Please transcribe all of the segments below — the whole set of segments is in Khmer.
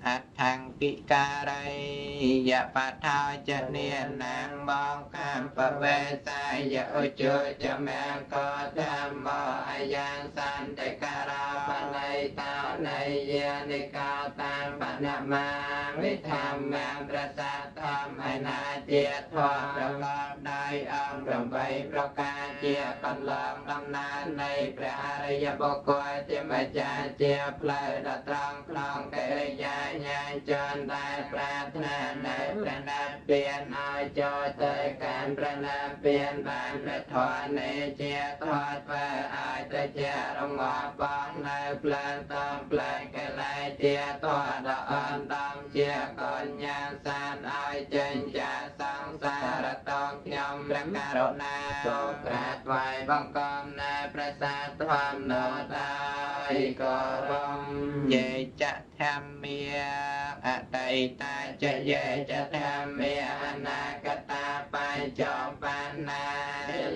អដ្ឋង្គិការិយបថោចនេនាងបងកម្មពវេសាយឧជចមង្គធម្មអយ៉ាងសន្តិការោបណៃតោនយានិកោតាមបណមាមិធម្មប្រសាទធម្មឯណាជាធម៌ប្រកបដោយអង្គ8ប្រការជាកន្លងដំណើរនៃព្រះអរិយបុគ្គលជាម្ចាស់ជាផ្លូវដ៏ត្រង់ក្នុងកិរិយាញាញជនដែលប្រាថ្នានៅព្រះនិព្វានឲ្យចូលទៅកាន់ព្រះនិព្វានបានព្រះធម៌នេះជាធម៌ធ្វើឲ្យទៅជារងាប់បងនៅផ្លូវតាមផ្លូវកិលេសជាធម៌ដ៏អន្តដំជាកញ្ញាសានឲ្យចេញចាសង្សារតងខ្ញុំព្រះករុណាសូមក្រាបថ្វាយបង្គំណែព្រះសាធម្មនោះដោយគោរពយេចធម្មាអតីតាចយេចធម្មាអនាគតាបញ្ចបណ្ណា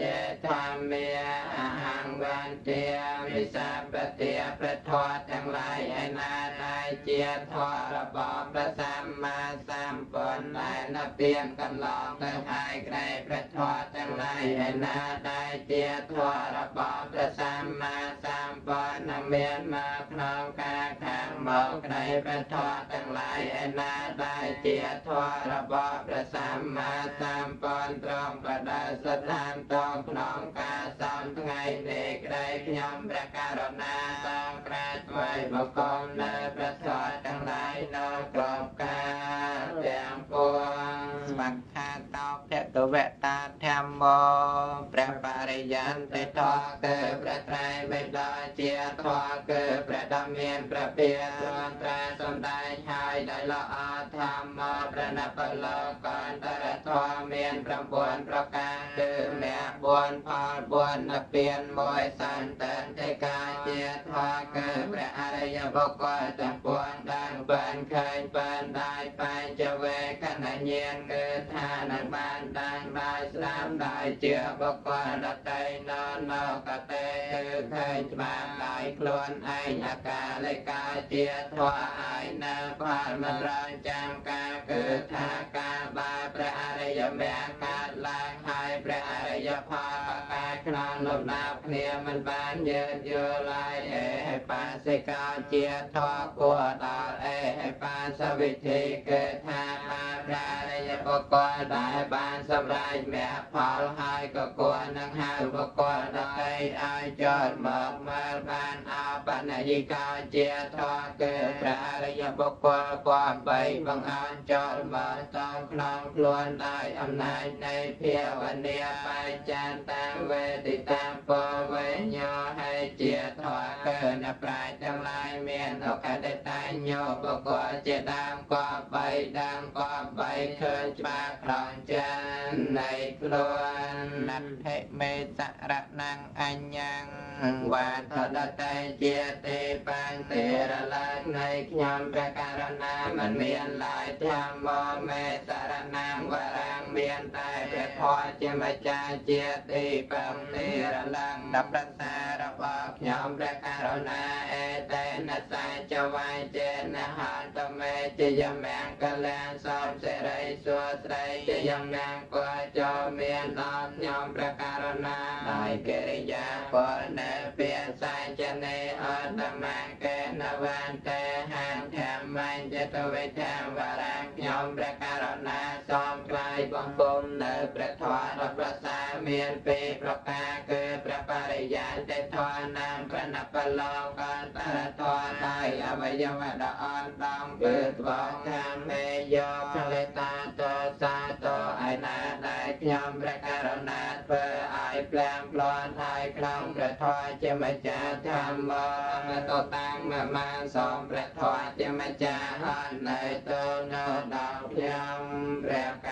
យេធម្មាអហង្វន្ទាវិសាបតិព្រះធម៌ទាំងឡាយឯណាដែលជាធម៌របស់ព្រះសម្មាសម្ពុទ្ធដែលនិព្វានកន្លងទៅហើយក្រែព្រះធម៌ទាំងឡាយឯណាដែលជាធម៌របស់ព្រះសម្មាសម្ពុទ្ធនឹងមានមកក្នុងការខាងមកក្រែព្រះធម៌ទាំងឡាយឯណាដែលជាធម៌របស់ព្រះសម្មាសម្ពុទ្ធទ្រង់បដិស្ថានតងក្នុងការសំថ្ងៃនេះក្រែខ្ញុំព្រះករុណាសូមក្រាបថ្វាយបង្គំនៅព្រះធម៌ទាំងឡាយនៅគ្រប់កាលទាំងពួងស្វក្ខាតោភគវតាធម្មោព្រះបរិយន្តិធម៌គឺព្រះត្រៃបិដកជាធម៌គឺព្រះដ៏មានព្រះភិក្ខទ្រង់ត្រាសម្ដែងហើយដោយល្អធម្មោព្រះនបលោកន្តរធម៌មាន9ប្រការគឺមគ្គ4ផល4និព្វាន1សន្តិតិកាជាធម៌គឺព្រះអរិយបុគ្គលទាំងពួងដែលបានឃើញបានដោយបញ្ចវេកណញ្ញាណគឺថានឹងបានដឹងដោយស្ដាប់ដោយជាបុគ្គលដទៃណនោកតេគឺឃើញច្បាស់ដោយខ្លួនឯងអកាលិកាជាធម៌ឲ្យនៅផលមិនរងចាំការគឺថាការបើព្រះអរិយមគ្គកើតឡើងហើយព្រះអរិយផលប្រកាសក្នុងលំដាប់គ្នាមិនបានយឺតយល់ឡើយអេហេបាសិកាជាធម៌គួរដល់អេហេបាសវិធីគឺថាបើព្រះអរិយបុគ្គលដែលបានសម្រេចមគ្គផលហើយក៏គួរនឹងហៅបុគ្គលដទៃឲ្យចូលមកមើលបានអបនយិកាជាធម៌គឺព្រះអរិយបុគ្គលគប្បីបង្អោនចូលមកតងក្នុងខ្លួនដោយអំណាចនៃភាវនាបច្ចាតាវេទិតាពវេញោហើយជាធម៌គឺអ្នកប្រាជ្ញទាំងឡាយមានឱកាសតញ្ញោបុគ្គលជាដើមគប្បីដើមគប្បីឃើញច្បាស់ក្នុងចិត្តនៃខ្លួនណដ្ឋិមេសរណងអញ្ញងវាទដតេជាទេបញ្ទេរលានៃខ្ញុំព្រះករុណាមិនមានឡើយធម្មមេសរណងវរាំងមានតែព្រះធម៌ជាម្ចាស់ជាទីពឹងទេរលាដល់ប្រសារបស់ខ្ញុំព្រះករុណាអេតេនសាចវាយចេនហន្តមេជាយមង្គលាសូមសិរីសួស្តីជាយមង្គលចូលមានដល់ខ្ញុំព្រះករុណាដោយកិរិយាពលនៅពាសាចនេអត្តមង្គេនវន្ទេហន្តមញ្ចតវិធវរាខ្ញុំព្រះករុណាសូមថ្វាយបង្គំនៅព្រះធម៌ដ៏ប្រសើរមានពីរប្រការគឺព្រះបរិយត្តិធម៌និងព្រះនបលោកន្តរធម៌ដោយអវយវៈដ៏អន់ដំគឺត្បូងខាងមេយោផលិតាតោសាតោឯណាដែលខ្ញុំព្រះករុណាធ្វើឲ្យភ្លាំងភ្លាន់ហើយក្នុងព្រះធម៌ជាម្ចាស់ធម្មមតតាំងមានសូមព្រះធម៌ជាម្ចាស់ហនៅទៅនៅដល់ខ្ញុំព្រះក